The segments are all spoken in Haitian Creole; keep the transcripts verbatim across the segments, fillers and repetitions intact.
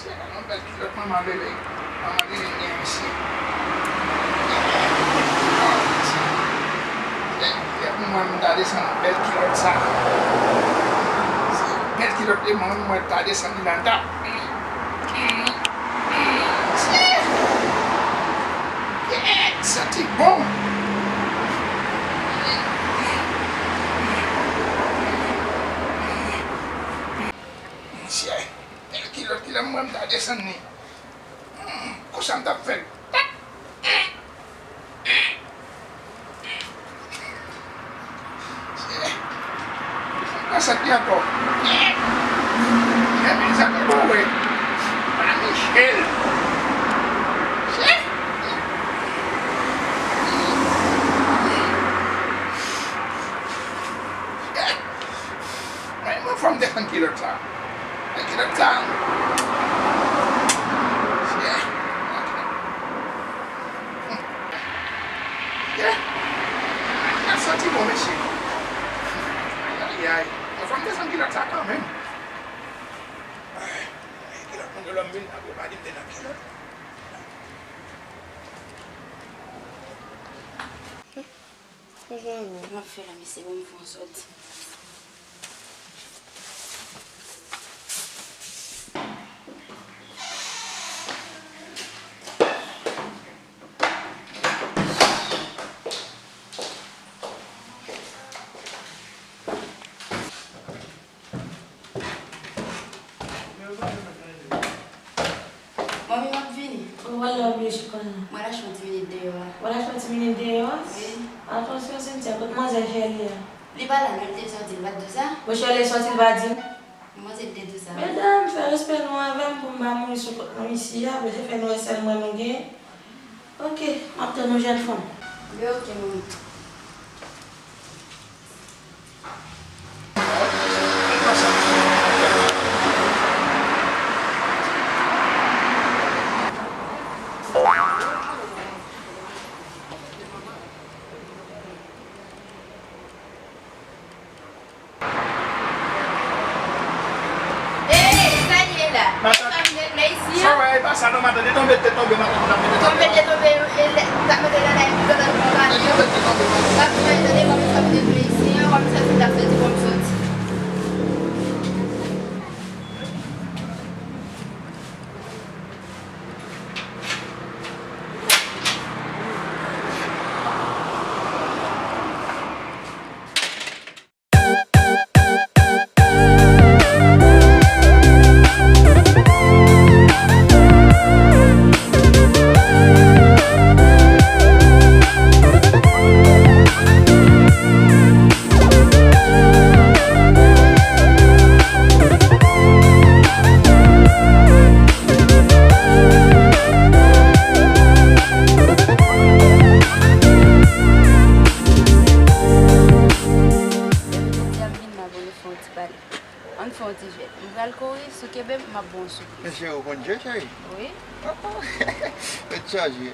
Se yon bèl kilòt manman bebe. Manman li menm gen isi. Lè pou mwen m ta desann bèl kilòt sa. Se yon bèl kilòt li mwen m ta desann li nan tap. Santi bon. Monchè, bèl kilòt kilè mwen m ta desann li. Konsa m t ap fè l. Sa k di ankò? Epi sa k bon vre. Pa Michel. Mwen, mwen fò m defann kilòt sa. Men kilòt sa. Yeah. Sa santi bon, mesye. Ayayay. Mwen fò m desann kilòt sa kanmenm. Ay, kilòt moun yo lè m vin ap yo pa di m te nan kilòt. Mwen jan w ap fè la, mesye, ban m fè yon sòti. Manmi, m ap vini. Ou pral lè w bliye sou kòl la? Mwen al achte yon ti minit deyò a. W al achte yon ti minit deyò a? Wi. Atansyon, Cynthia, kot manzè Shirley a? Li pa la, non, li te sòti, li pa t di w sa? Bon, Shirley sòti, li pa di m? Manzè te di w sa. Medam, fè respè nou avè m pou m pa mouri sou kont nou isi a, paske fè nou wè sèl mwen nou genyen. Ok, m ap tann ou, jèn fanm. Byen, ok, manmi. Ey, sa l ye la? Matant. Sa vle fè isi an? Sa w wè, e pa sa non, matant. Detonbe, detonbe, matant, detonbe. Detonbe, detonbe, e lè, sa mete nan la epi detonbe, detonbe, matant. Detonbe, detonbe, matant. Sa vle fè tande, kòm sa vle fè isi an, kòm sa vle fè soti, kòm soti. Pale. Ann fè yon ti jwèt. M pral kouri, si w kenbe m, m ap ba w yon sipriz. Men cheri, ou konn jwe, cheri? Wi. Tèt chaje.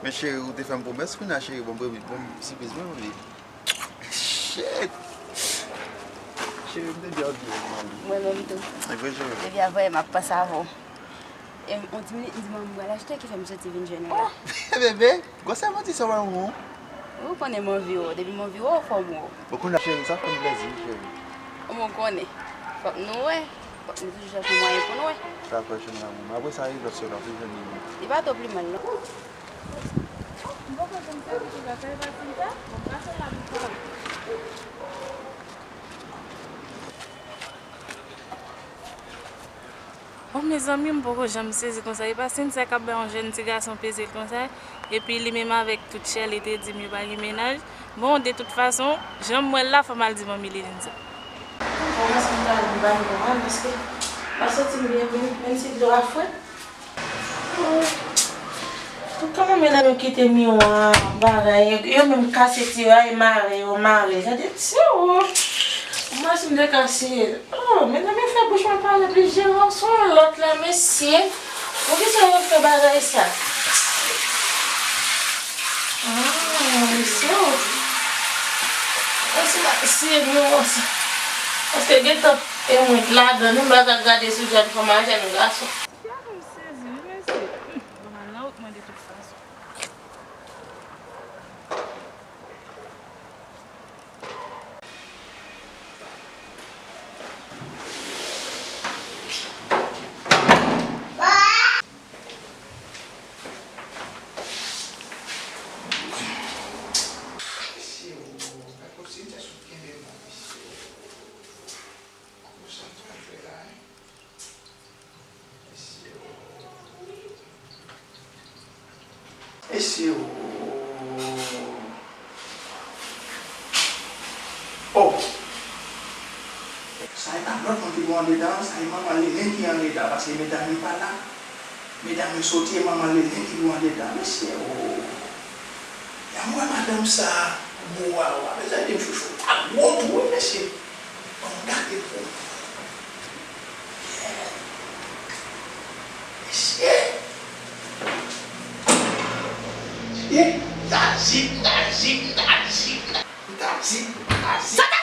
Men cheri, ou te fè m pwomès, kounye a cheri, bon, bon, bon, sipriz mwen, wi. Shit! Cheri, m te byen anvi w, manmi. Mwen menm tou. E vre, cheri? Depi avè m ap panse avè w. E m, on ti minit, m di manmi m pral achte ki fè m soti vin jwenn ou la. Oh, bebe, gwosè manti sa w ba m, non? Ou konnen m anvi w, depi m anvi w, fò m wè w. Bon, kounye a, cheri, sa fè m plèzi, cheri. Ou konnen. Fòk nou wè. Fòk nou toujou chèche mwayen pou nou wè. Dakò, cheri, m ap wè sa, e lòt sè la, toujou ni. Li pa twò pi mal, non. M poko janm sèvi konsa, sa e pa Sinta? Bon, m pase la pou sa. Oh, mezanmi, m poko janm sezi konsa. E pa Sinta k ap bay yon jèn ti gason peze l konsa, epi li menm avèk tout chè li te di m yo pa gen mennaj. Bon, de tout fason, jan m wè l la, fò m al di manmi Liline sa. Bon, mwen santi m ta vin ba l moral, paske m ap santi m byen, menm, menm si dlo a frèt. Kanmenm medam yo kite miwa bagay, yo menm kase ti yo, ay mare yo, mare. Gade ti yo. Mwen si m te kase. Oh, medam yo fè bouch mwen pale plis jere sou yon lòt la, mesye. Poukisa yo fè bagay sa? Ah, mesye. Mwen si m ap siye miwa sa. Paske gentan e mwen ladan, nou bagay gade sou jèn fanm ak jèn gason. Kè m sezi wi mesye. Bon, m al nan wout mwen de tout fason. Mesye, o, gad kòm si m te sot kenbe m la, mesye. Gad sa m pral fè la, en. Mesye, o. Mesye, o. O. Sa e pa lòt moun ki pou andedan, sa e manman Lelen ki andedan, paske medam yo pa la. Medam yo soti, e manman Lelen ki pou andedan, mesye, o. Lè m wè madanm sa, gwo wawa, mezanmi, m chouchou, ta gwo tou, wi, mesye. Ban m gade pou. Mesye. Mesye. Nazi, nazi, nazi, nazi. Nazi, nazi.